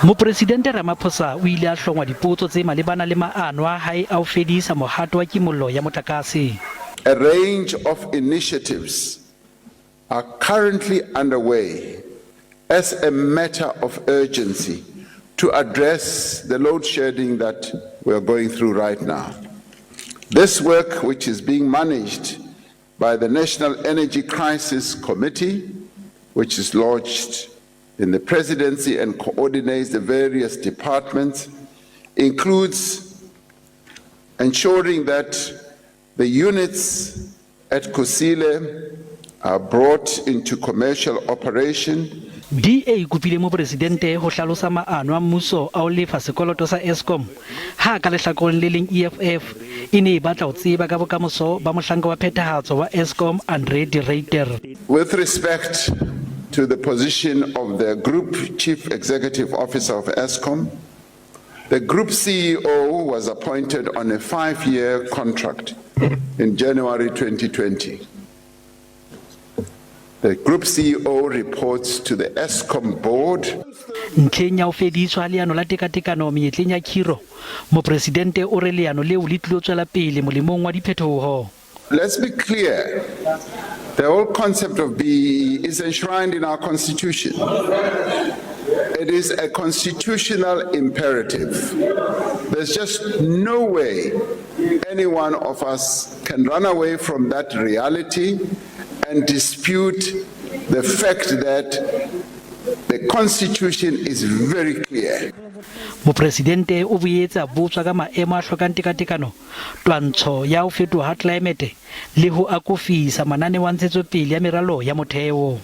Mopresidente Ramaphosa o ile a hlongwa dipotso tse malebana le maano a hae a ho fedisa mohato wa kimollo ya motlakase. A range of initiatives are currently underway as a matter of urgency to address the load shedding that we are going through right now. This work, which is being managed by the National Energy Crisis Committee, which is lodged in the presidency and coordinates the various departments, includes ensuring that the units at Kusile are brought into commercial operation. DA e kopile Mopresidente ho hlalosa maano a mmuso a ho lefa sekoloto sa Eskom, ha ka lehlakoreng le leng EFF e ne e batla ho tseba ka bokamoso ba mohlanka wa phethahatso wa Eskom Andre de Ruyter. With respect to the position of the Group Chief Executive Officer of Eskom, the Group CEO was appointed on a 5-year contract in January 2020. The Group CEO reports to the Eskom board. Ntlheng ya ho fediswa ha leano la tekatekano menyetleng ya khiro, Mopresidente o re leano leo le tlilo tswela pele molemong wa diphetoho. Let's be clear. The whole concept of BEE is enshrined in our constitution. It is a constitutional imperative. There's just no way any one of us can run away from that reality and dispute the fact that the constitution is very clear. Mopresidente o boetse a botswa ka maemo a hlokang tekatekano, twantsho ya ho fetoha ha tlelaemete le ho akofisa mananeo a ntshetsopele ya meralo ya motheo.